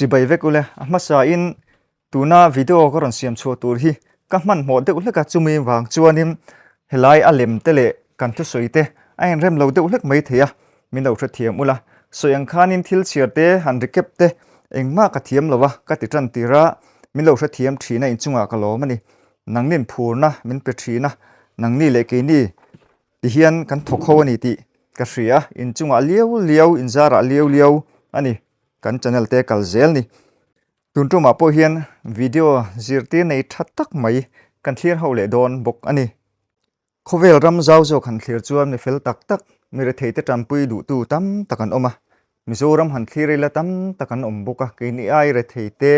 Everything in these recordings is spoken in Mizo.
Chibai vek ule, a hmasa in tuna video ka rawn siam chhuah tur hi ka hmanhmawh deuh hlek a, chumi vang chuanin helai a lem te leh kan thusawi te a inrem lo deuh hlek mai thei a, min lo hrethiam ula. Sawi ang khanin thil chhiar te han recap te engmah ka thiam lo a, ka ti tan tir a, min lo hrethiam thin a inchungah ka lawm a ni. Nangnin phurna min pe thin a, nangni leh keini Ti hian kan thawk ho a ni tih ka hria, inchungah liau liau, inzarah liau liau a ni, kan channel te kal zel ni. Tun tumah pawh hian video zirtir nei tha tak mai kan thlir ho leh dawn bawk a ni. Khawvel ram zau zawk han thlir chuan mi fel tak tak, mi rethei te tanpui duhtu tam tak an awm a, Mizoram han thlir ila tam tak an awm bawk a, keini ai rethei te,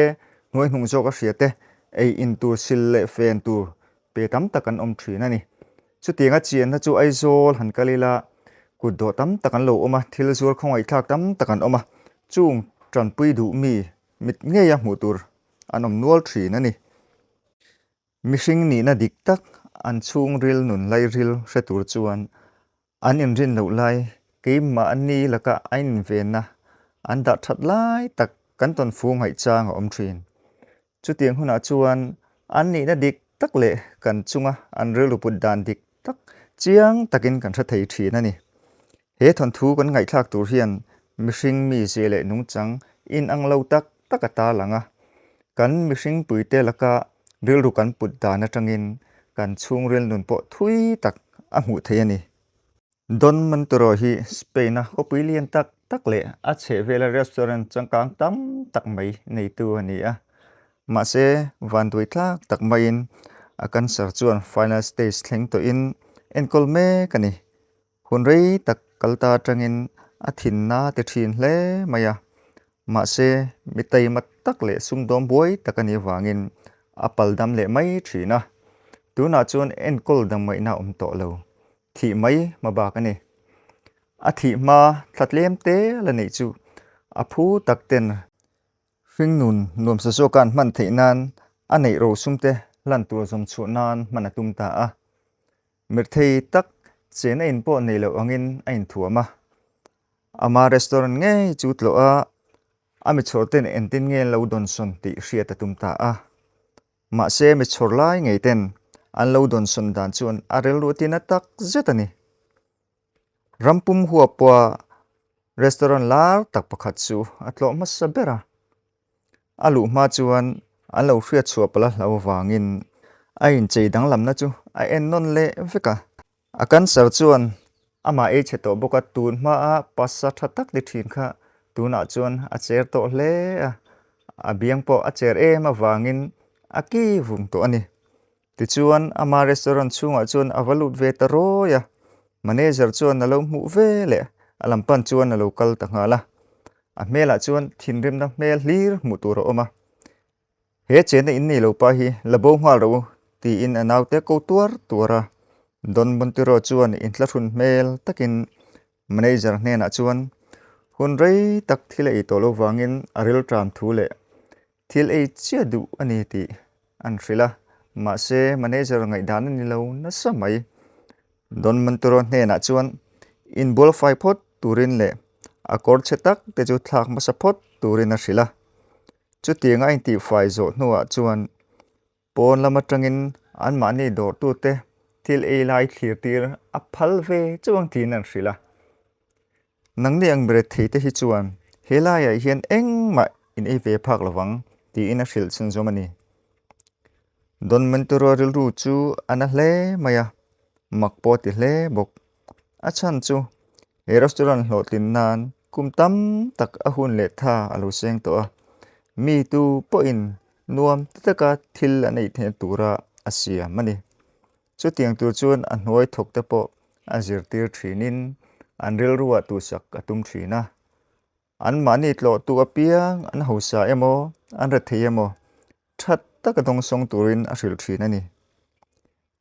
hnuaihnung zawk a hria te, ei in tur sil leh fen tur pe tam tak an awm thin a ni. Chutianga chianna chu Aizawl han kal ila kut dawh tam tak an lo awm a, thil zuar khawngaihthlak tam tak an awm a, chung tanpui duh mi mit ngeia hmuh tur an awm nual thin a ni. Mihring nihna dik tak an chhungril nun lairil hre tur chuan An inrin loh lai, keimahni laka a invenna an dah that lai tak kan tawn fu ngaihchang a awm thin. Chutiang hunah chuan an nihna dik tak leh kan chunga an rilru put dan dik tak chiang takin kan hre thei thin a ni. He thawnthu kan ngaihthlak tur hian mihring mizia leh nungchang inang lo tak tak a tarlang a, kan mihring puite laka rilru kan put dan atangin kan chhungril nun pawh thui tak a hmuh theih a ni. Don Montoro hi Spain-a khawpui lian tak tak leh a chhehvela restaurant changkang tam tak mai neitu a ni a. Mahse, vanduai tlak tak maiin a cancer chuan final stage thleng tawhin enkawl mek a ni. Hun rei tak kal ta atangin a thinna ti thin hle mai a, mahse mi taima tak leh sumdawm buai tak a nih avangin a pal dam leh mai thin a, tunah chuan enkawl dam ngaihna a awm tawh lo, thih mai hma bak a ni. A thih hma thla tlem te la neih chu a phu tak ten hringnun nuamsa zawka an hman theih nan a neih rosum te hlan tur zawm chhuah nan hman a tum ta a. Mirthei tak chen a in pawh nei loh angin a inthuam a, ama restaurant ngei chu tlawh a, a michhawr ten entin nge an lo dawnsawn tih hriat a tum ta a. Mahse michhawr lai ngei ten an lo dawnsawn dan chuan a rilru a tina tak zet a ni. Rampum huapua restaurant lar tak pakhat chu a tlawh hmasa ber a. A luh hma chuan an lo hriat chhuah palh a hlau avangin a inchei danglamna chu a en nawn leh vek a. A cancer chuan amah ei chhe tawh bawk a, tun hmaa pasa tha tak ni thin kha tunah chuan a cher tawh hle a, a biang pawh a cher em avangin a ki vung tawh a ni. Tichuan ama restaurant chhungah chuan a va lut ve ta rawi a, manager chuan a lo hmuh ve leh a lam pan chuan a lo kal ta nghal a. A hmelah chuan thinrimna hmel hlir hmuh tur a awm a, He chenna in nei lo pa hi la bo nghal rawh u, tiin a naute ko tuar tuar a. Don Montero chuan inthlahrun hmel takin manager hnenah chuan hun rei tak thil a ei tawh lo vangin a rilṭam thu leh thil ei chiah duh a ni tih an hrilh a, mahse manager ngaihdan a ni lo nasa mai. Don Montero hnenah chuan inbual fai phawt turin leh a kawr chhe tak te chu thlak hmasa phawt turin a hrilh a. Chutiang a intihfai zawh hnuah chuan pawn lam atangin anmahni dawrtute thil ei lai thlir tir a phal ve chuang tiin an hrilh a. Nangni ang beret thei te hi chuan he laiah hian engmah in ei ve phak lovang tiin a hrilh chhunzawm a ni. Don Montero rilru chu a na hle mai a, mak pawh a ti hle bawk. A chhan chu he restaurant hlawhtlin nan kum tam tak a hun leh tha a lo seng tawh a, mi tu pawhin nuam ti taka thil an ei theihna tura a siam a ni. Chutiang tur chuan a hnuai thawk te pawh a zirtir thinin an rilruah tuhsak a tum thin a. Anmahni tlawhtu apiang an hausa emaw an rethei emaw that taka dawngsawng turin a hrilh thin a ni.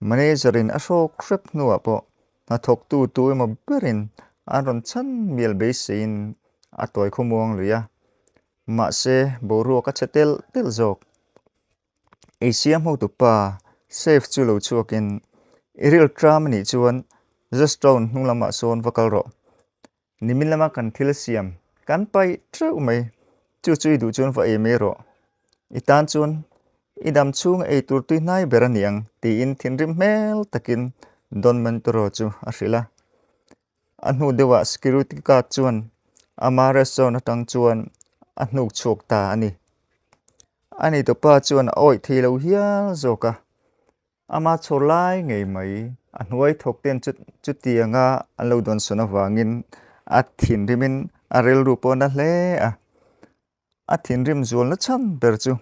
Manager in a hrawk hrep hnuah pawh hnathawktu tu emaw berin an rawn chhan mial beiseiin a tawi khawmuang lui a, mahse boruak a chhe telh telh zawk. Ei siam hotu pa safe chu lo chhuakin i ril tram a nih chuan restaurant hnung lamah sawn va kal rawh. Nimin lama kan thil siam kan paih teuh mai. Chu chu i duh chuan va ei mai rawh. I tan chuan i dam chhung ei tur tui hnai ber a ni ang, tiin thinrim hmel takin Don Montero chu a hrilh a. A hnu deuhah security guard chuan ama restaurant atang chuan a hnuk chhuak ta a ni. A neitupa chuan a awih thei lo hial zawk a. Ama chhawr lai ngei mai a hnuai thawk ten chutianga an lo dawnsawn avangin a thinrimin a rilru pawh na hle a. A thinrim zualna chhan ber chu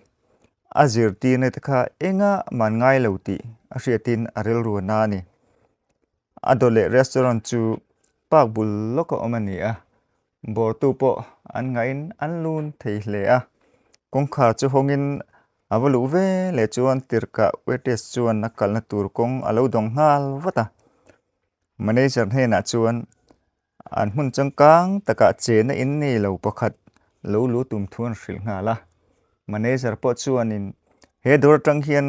a zirtirna te kha enga man ngai lo tih a hriatin a rilru a na a ni. A dawt leh restaurant chu park bul lawka awm a ni a, bawrtu pawh an ngahin an lun thei hle a. Kawngkhar chu hawngin a va luh ve leh chuan tirhkah waitress chuan a kalna tur kawng a lo dawng nghal vat a. Manager hnenah chuan An hmun changkang takah chena in nei lo pakhat lo lu tum thu an hrilh nghal a. Manager pawh chuanin he dawr atang hian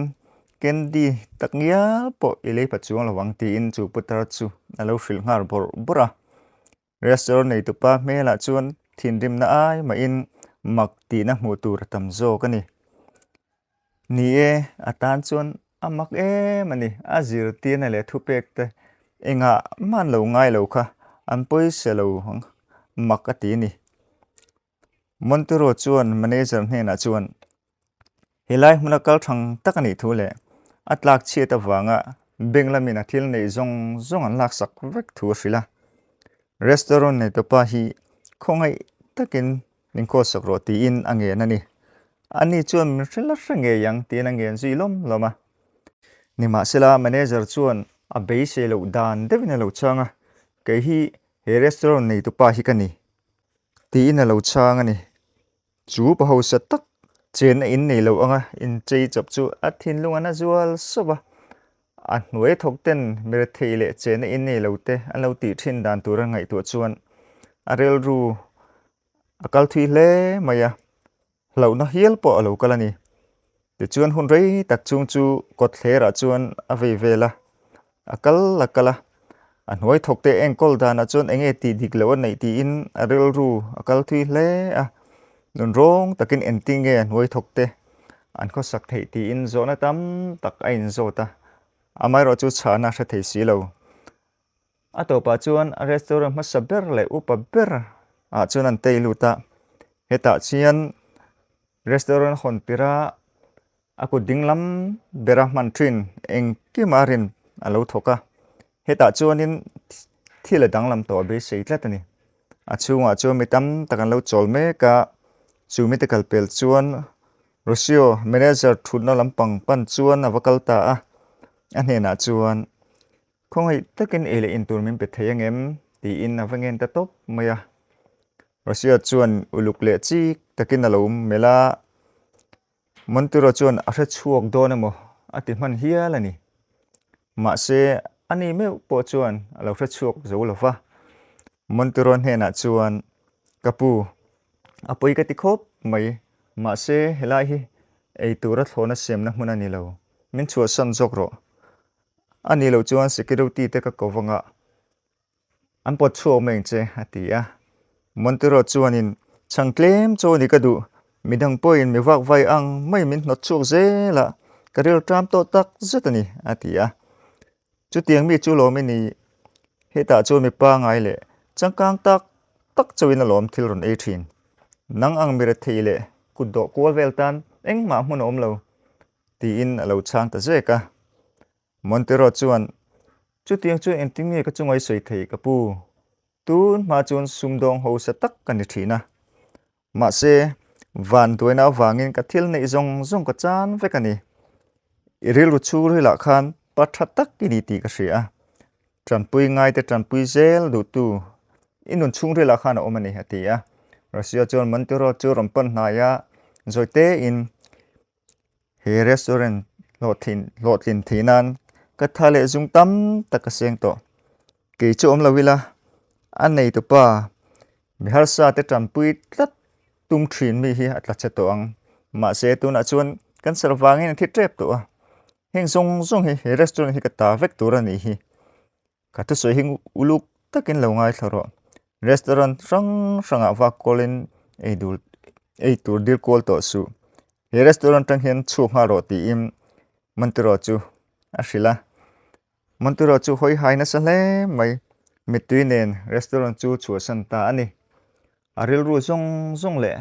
candy tak ngial pawh i lei pha chuang lo ang tiin chu putar chu a lo hrilh nghal bawrh bawrh a. Restaurant neitupa hmelah chuan thinrimna ai mahin mak tihna hmuh tur a tam zawk a ni. Ni e, a tan chuan a mak em a ni. A zirtirna leh thupek te engah mah an lo ngai lo kha an pawisa lo mak a ti a ni. Montero chuan manager hnenah chuan helai hmuna kal thang tak a nih thu leh a tlak chhiat avanga bank lamin a thil neih zawng zawng an laksak vek thu a hrilh a. Restaurant neitupa hi khawngaih takin Min khawsak rawh tiin a ngen a ni. Ani chuan min hre la hre ngei ang tiin a ngen zui lawm lawm a. Nimahsela manager chuan a beisei loh dan deuhin a lo chhang a, Kei hi he restaurant neitupa hi ka ni tiin a lo chhang a ni. Chu pa hausa tak chenna in nei lo anga inchei chawp chu a thinlung an a zual sawp a. A hnuai thawk ten mirethei leh chenna in nei lo te an lo tih thin dan tur a ngaihtuah chuan a rilru A kal thui hle mai a, hlauhna hial pawh a lo kal a ni. Tichuan hun rei tak chhung chu kawtthlerah chuan a vei vel a, a kal a kal a, a hnuai thawk te enkawl danah chuan eng nge tih dik loh a neih tiin a rilru a kal thui hle a, nun rawng takin engtin nge a hnuai thawk te an khawsak theih tiin zawhna tam tak a inzawt a, amaherawh chu chhahna a hre thei si lo. A tawpah chuan a restaurant hmasa ber leh upa ber ah chuan an tei lut a, hetah chuan restaurant hawn tirh a a kut ding lam bera hman thin engkim a rin a lo thawk a, hetah chuanin thil a danglam tawh a beisei tlat a ni. A chhungah chuan mi tam tak an lo chawl mek a, chu mite kal pel chuan Rocio manager thutna lampang pan chuan a va kal ta a, a hnenah chuan Khawngaih takin ei leh in tur min pe thei ang em? tiin a va ngen ta tawp mai a. Russia chuan uluk leh chik takin a lo melh a, Montero chuan a hre chhuak dawn emaw a ti hman hial a ni. Mahse, ani meuh pawh chuan a lo hre chhuak zo lo va. Montero hnenah chuan, Ka pu, a pawi ka ti khawp mai, mahse helai hi ei tura thlawhna siamna hmun a ni lo, min chhuahsan zawk rawh. A nih loh chuan security te ka ko vang a, an pawt chhuak mai ang che, a ti a. Montero chuanin, Chhang tlem chaw ni ka duh, midang pawhin mi vak vai ang mai min hnawt chhuak zel a, ka ril ṭam tawh tak zet a ni, a ti a. Chutiang mi chu lawm i ni, hetah chuan mi pangai leh changkang tak tak chauhin alawm thil rawn ei ṭhin. Nang ang mi rethei leh kut dawh kual vel tan engmah hmun a awm lo, tiin a lo chhang ta zek a. Montero chuan, Chutiang chuan engtin nge ka chunga i sawi thei ka pu? Tun hma chuan sumdawng hausa tak ka ni thin a. Mahse, van duaina avangin ka thil neih zawng zawng ka chan vek a ni. I rilru chhungrilah khan pa tha tak i ni tih ka hria a. Tanpui ngaite tanpui zel duhtu i nun chhungrilah khan a awm a ni, a ti a. Russia chuan Montero chu rawn pan hnai a, zawi tein, He restaurant hlawhtlin hlawhtlin theih nan ka tha leh zung tam tak ka seng tawh. Kei chu awm lo ila a neitupa mi harsa te tanpui tlat tum thin mi hi a tla che tawh ang. Mahse tunah chuan cancer vangin a thi tep tawh a, heng zawng zawng hi he restaurant hi ka ta vek tur a nih hi. Ka thusawi hi uluk takin lo ngaithla rawh. Restaurant hrang hrangah vak kawlin ei dul. Ei tur dil kual tawh suh. He restaurant atang hian chhuak nghal rawh tiin Montero chu a hrilh a. Montero chu hawi hai nasa hle mai. Mittui nen restaurant chu chhuahsan ta a ni. A rilru zawng zawng leh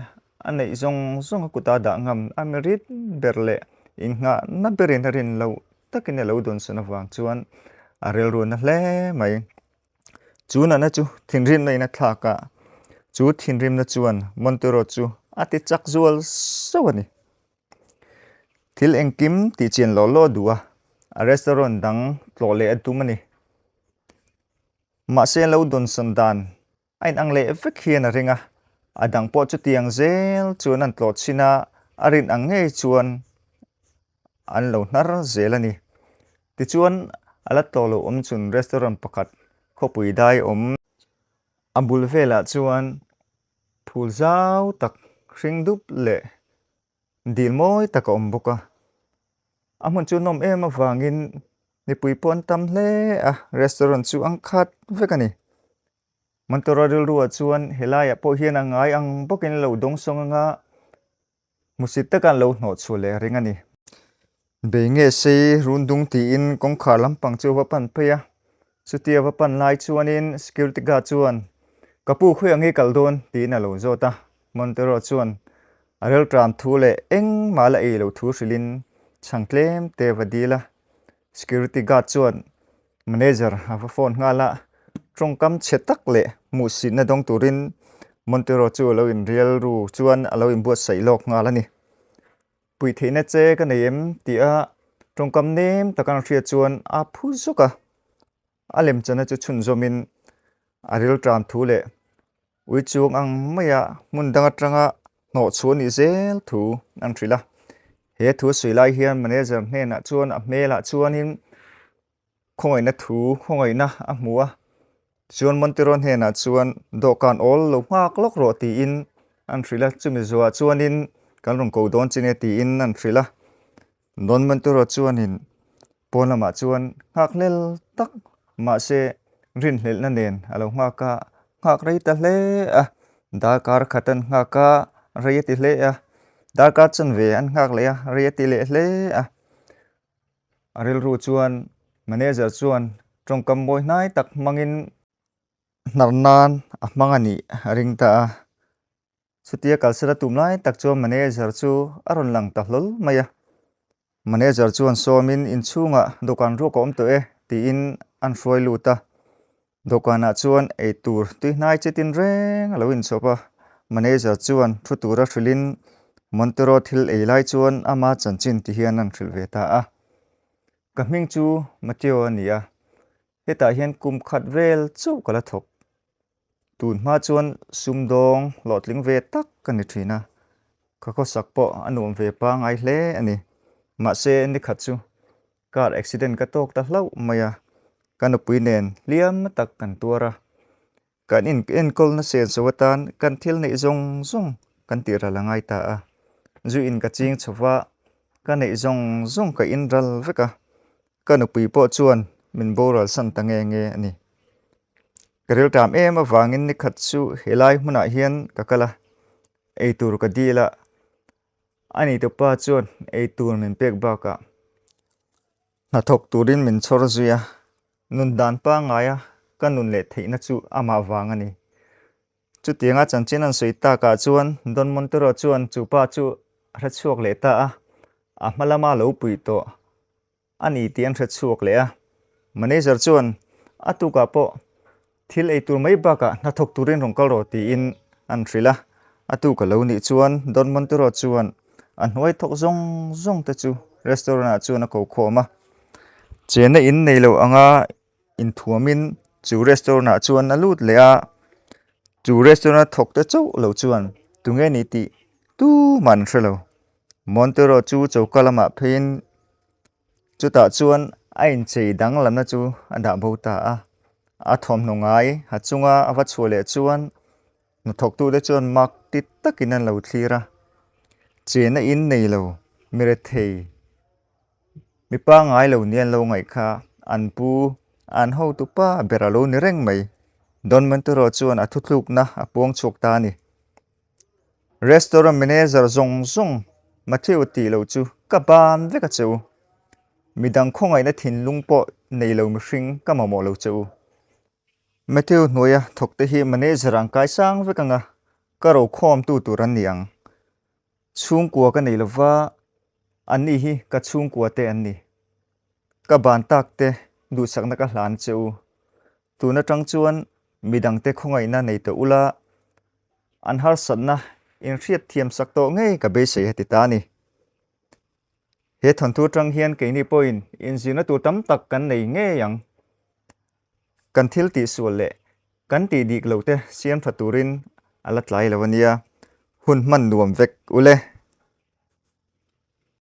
a neih zawng zawng a kuta dah ngam a merit ber leh innghahna berin a rin loh takin a lo dawnsawn avang chuan a rilru na hle mai. Chu nana chu thinrimna in a thlak a, chu thinrimna chuan Montero chu a ti chak zual sauh a ni. Thil engkim tih chian law law duh a, a restaurant dang tlawh leh a tum a ni. Mahse lo dawnsawn dan a inang leh vek hian a ring a, a dang pawh chutiang zel chuan an tlawh chhin a, a rin ang ngei chuan an lo hnar zel a ni. Tichuan a la tlawh loh awm chun restaurant pakhat khawpui dai awm. A bul velah chuan phul zau tak hring dup leh dil mawi tak a awm bawk a. A hmun chu nawm em avangin mipui pawh an tam hle a, restaurant chu an khat vek a ni. Montero rilruah chuan helaiah pawh hian a ngai ang bawkin a lo dawng sawng anga hmusit taka an lo hnawh chhuah leh ring a ni. Bei nge sei run dung tiin kawngkhar lampang chu a va pan phei a, chutia va pan lai chuanin security guard chuan Ka pu khawi ang i kal dawn? tiin a lo zawt a, Montero chuan a rilṭam thu leh engmah la ei lo thu hrilhin chhang tlem te va dil a, security guard chuan Manager a va phone nghal a, tawngkam chhe tak leh hmuhsitna dawng turin Montero chu a lo inrial ru chuan a lo inbuatsaih lawk nghal a ni. Puih theihna che ka nei em tih a tawngkam nem taka an hriat chuan a phu zuk a, a lemchana chu chhunzawmin a rilṭam thu leh Ui chuang ang maia hmun dang atanga hnawh chhuah nih zel thu an hrilh a. He thu a sawi lai hian manager hnenah chuan a hmelah chuanin khawngaihna thu khawngaihna a hmu a. Tichuan Montero hnenah chuan dawhkan awl lo nghak lawk rawh tiin an hrilh a. Chumi zuah chuanin kan rawn ko dawn chi nia tiin an hrilh a. Don Montero chuanin pawn lamah chuan nghak hlel tak mahse rinhlelhna nen a lo nghak a, nghak rei ta hle a, darkar khat an nghak a, rei a ti hle a, darkar chanve an nghak leh a, rei a ti leh hle a. A rilru chuan manager chuan tawngkam mawi hnai tak hmangin hnar nan a hmang a nih a ring ta a. Chutia kalsela tum lai tak chuan manager chu a rawn lang ta hlawl mai a. Manager chuan sawmin inchhungah dawhkan ruak a awm tawh e tiin an hruai lut a. Dawhkanah chuan eitur tuihnai chi tin reng a lo inchhawp a. Manager chuan thu tura hrilhin Montero thil ei lai chuan ama chanchin ti hian an hrilh ve ta a. Ka hming chu Mateo a ni a, hetah hian kum khat vel chauh ka la thawk. Tun hma chuan sumdawng hlawhtling ve tak ka ni thin a, ka khawsak pawh a nuam ve pangngai hle a ni. Mahse nikhat chu car accident ka tawk ta hlauh mai a, ka nupui nen hliam na tak kan tuar a. Kan in enkawlna senso atan kan thil neih zawng zawng kan tih ral a ngai ta a, zu in ka ching chho va, ka neih zawng zawng ka in ral vek a, ka nupui pawh chuan min boral san ta nge nge a ni. Ka rilṭam em avangin nikhat chu helai hmunah hian ka kal a, eitur ka dil a, a nitupa chuan eitur min pek bakah hnathawk turin min chhawr zui a, nun dan pangngaia ka nun leh theihna chu amah vang a ni. Chutianga chanchin an sawi takah chuan Don Montero chuan chu pa chu a hrechhuak leh ta a, a hma lama lo puih tawh. A ni tih an hre chhuak leh a. Manager chuan a tukah pawh thil ei tur mai bakah hnathawk turin rawn kal rawh tiin an hrilh a. A tuk a lo nih chuan Don Montero chuan a hnuai thawk zawng zawng te chu restaurant ah chuan a ko khawm a. Chenna in nei lo anga inthuamin chu restaurant ah chuan a lut leh a. Chu restaurant a thawk te chauh lo chuan tunge ni tih tumah an hre lo. Montero chu choka lamah pheiin Chutah chuan a inchei danglamna chu a dah bo ta a, a thawmhnaw ngai ha chunga a va chhuah leh chuan hnathawktute chuan mak ti takin an lo thlir a, Chena in nei lo, mi rethei, mi pangngai lo ni an lo ngaih kha an pu, an hotu pa ber a lo ni reng mai. Don Montero chuan a thuthlukna a puang chhuak ta a ni. Restaurant manager zawng zawng Matthew tih loh chu ka ban vek a che u. Midang khawngaihna thinlung pawh nei lo mihring ka mamawh lo che u. Matthew hnuaia thawk te hi manager ang kai sang vek anga ka rokhawmtu tur an ni ang. Chhungkua ka nei lova, anni hi ka chhungkua te an ni. Ka ban tak te duhsakna ka hlan che u. Tun atang chuan midangte khawngaihna nei tawh ula, an harsatna inhriat thiam sak tawh ngei ka beisei heti ta a ni. He thawnthu atang hian keini pawhin inzirna tur tam tak kan nei ngei ang. Kan thil tihsual leh kan tih dik lo te siam tha turin a la tlai lo a nia, hun hman nuam vek ule.